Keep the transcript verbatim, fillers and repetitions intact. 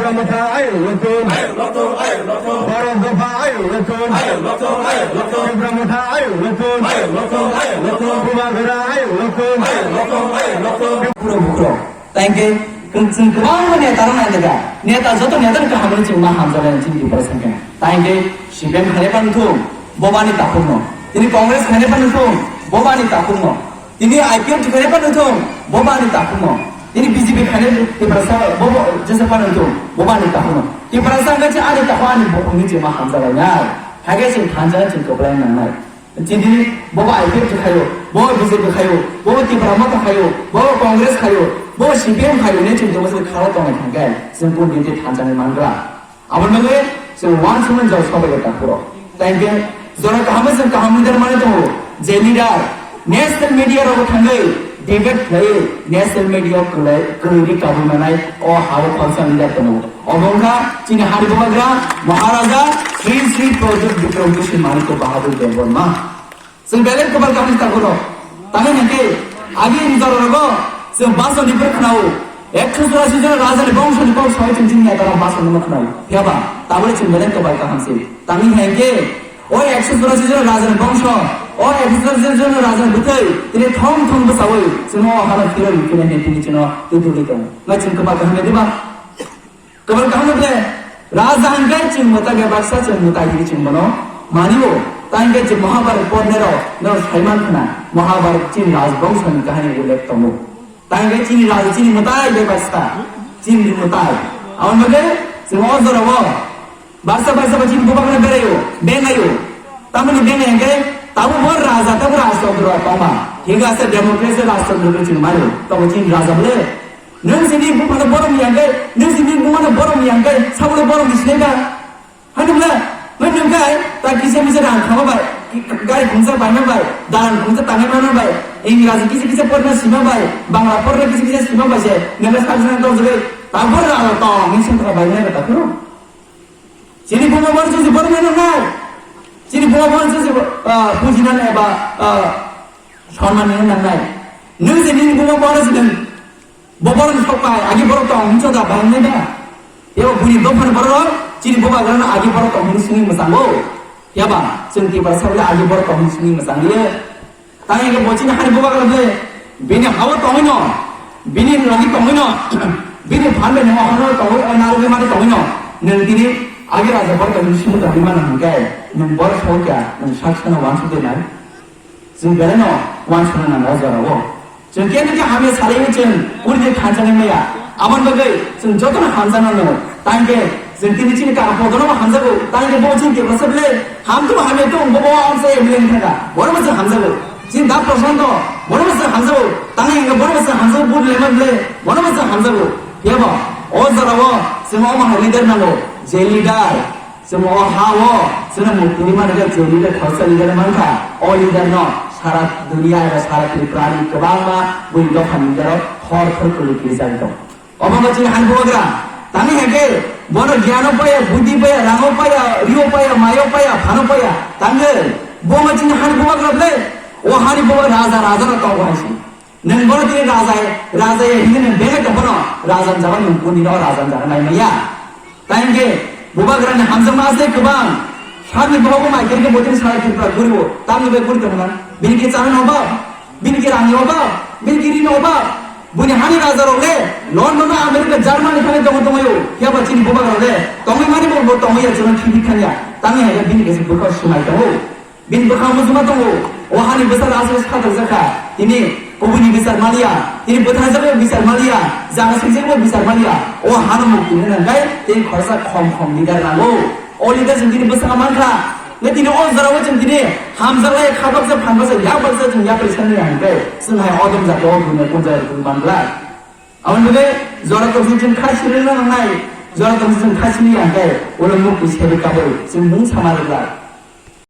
Tipra Motha ayuk lokthung. Borok dopha ayuk lokthung. Tipra Motha ayuk lokthung. Bubagra ayuk lokthung. Bukhro bukhro. Tangke chwng kwbangma neta rok nai nega. Neta joto neta ni kaham rok chwng ma hamjak lai chini Tipra sangkhe. Tangke C P M khainai phano thung, bo bani takhuk no. Tini Congress khainai phano thung, bo bani takhuk no. Tini I P F T khainai phano thung, bo bani takhuk no. Tini B J P khainai Tiprasa bo bo jesa phano thung, bo bani takhuk no. Tiprasa hwnkhe ani takhuk ani bukhuk ni chwng ma hamjak lai nai. Hakhe chwng thansa chwng kwplai nang nai. Chini bo ba I P F T khaio, bo B J P khaio, bo Tipra Motha khaio, bo Congress khaio, bo C P M khaio, ne chwng tongma se kharo tongwi thangkhe, chwng kun din thansa ni mangra. Aboni bagwi chwng uansukmani jora sobai kha takhuro. Tei hwnkhe jora kaham chwng kaham leader manwi tongo, je leader national media rogo thangwi debate khlaiwi national media kwlai, kwrwini kabul manai o hao khoroksa leader tongo. Obo wngkha chini hani bubagra Maharaja Sri Sri Pradyot Bikram Kishore Manikya Bahadur Debbarma. Chwng belai kwbal kaham takhuro. Tamni hwnkhe agi ni jora rogo chwng basoni bwrwi khwnao. Ekso churashi jona raja ni bongso ni kok sawi chwng chini neta rok basoni ma khwnao. Phiya ba tabole chwng belai kwbal kaham se. Tamni hwnkhe o ekso churashi jona raja ni bongso, o ekso churashi jona raja ni bwthai tini thong thong bwchawi chwngno o hano phirwi phirwi hwnwi tini chwngno twi twi tongo. Nai chwng kwbal kaham ya diba? Kwbal kaham khe raja hwnkhe chwng mwtai khe baksa chwng mwtai hinwi chwng bono manio. Tangkhe je Mahabharat pornai rok no saiman khna Mahabharat chini rajbongso ni kahani ullekh tongo. Tangkhe chini raja chini mwtai khe baksa chini mwtai. Aboni bagwi chwng o jorao baksa baksa ba chini bubagra beraio, bengaio. Tamoni bengai hwnkhe tabuk bo raja tabuk rajtantro tongma. Hinkhe asa democracy rajtantro khe chwng mano. Tabuk chini raja bole Nwng sini buphano borom yang kai, nwng sini bumano borom yang kai, sabono borom di sinai ba. Hanu bla, nwng nwng kai, ta kisa misa rang khama bai, gari khungsa baina bai, dalan khungsa tangai mana bai, Engraji kisa kisa porna sima bai, Bangla porna kisa kisa sima bai se, nwng ka saksa nang tong jagoi, ta bor rang tong, nwng sini ta bai nwng ka ta phuru. Chini buma bono chwng se borom nang nai. Chini buma bono chwng se, ah, bujina nai ba, ah, sonman nang nai. Nwng se nini buma bono se nwng Bo borok ni sok pai, agi borok tong hinwi choda bahai nai da. Yabo buini dophani borok rok, chini bubagra no agi borok tong hinwi swngwi mwchango. Yaba, chwng Tiprasa bole agi borok tong hinwi swngwi mwchang liya. Tang age bo chini hani bubagra bole, bini hawo tongwi no, bini logi tongwi no, bini phan bai nimo hano tongwi, o narwgwi mani tongwi no. Nwng tini agi raja borok tong hinwi swngwi tongwi mano hwnkhe, nwng borok sok ya, nwng sak sano wansuk de nai. Chwng belai no uansukna nango o jora o. Chwng khe nokhe hamya salaiwi chwng puri thansa ni maya. Aboni bagwi chwng jotono hamjakna nango. Tangkhe chwng tini chini kaka podono bo hamjago. Tangkhe bo chwng Tiprasa bwle hamtwma hamya tong bo bo amsa M L A wngkha kha. Bono bo chwng hamjago. Chini da Prashanto bono bo chwng hamjago. Tangkhe hwnkhe bono bo chwng hamjago. Vote lema bwle bono bo chwng hamjago. Phiya bo o jora o chwng omo hai leader nango. Je leader Chwng o ha o, chwngno mukti rwmani khe je leader khoroksa leader mankha, o leader no sara duniya eba sara Tripura ni kwbangma buini dophani leader rok hor hor kwrwi kwrwi jagwi tongo. Obo wngkha chini hani bubagra. Tamni hai khe bono gyan o paya, buddhi paya, rang o paya, ri o paya, mai o paya, phan o paya. Tangwi bo wngkha chini hani bubagra bwle. O hani bubagra raja, raja no tongo hai se. Nwng bono tini raja, raja ya hinwi nwng belai tong phano raja ni jaga nwng kuni no raja ni jaga nai maya. Tei hwnkhe bubagra ni hamjakma asai kwbang. Sakni bohogo mai khe bo tini sara Tripura guribo. Tamni bai guri tongna. Bini khe chana no ba, bini khe rang no ba, bini khe ri no ba. Buni hani raja rok le London, America, Germany thangwi tongo tongo yo. Phiya ba chini bubagra le tongwi mani bo, bo tongwi ya chwng khibi thangya. Tamni hai bini khe se bwkha swmai tongo. Bini bwkhang muchungma tongo, o hani bwsarok aswk satok jakha, tini kubuni bichar maliya, tini bwtharjakbo bichar maliya, jaga swijagbo bichar maliya, o hano mukti hwnwi nangkhe tei khoroksa khom khom leader nango. O leader chwng tini bwskango mankha, hwnkhe tini o jorao chwng tini hamjaklai, khabaksa, phanbaksa, yakbaksa chwng yapri sanwi hwnkhe chwng hai odom jatao o buino kunjai rwui manglak. Aboni bagwi jora tongsi chwng kha sirina nangnai, jora tongsi chwng kha sini ya hwnkhe ulo mukti sebi kabui chwng mung sama rwglak.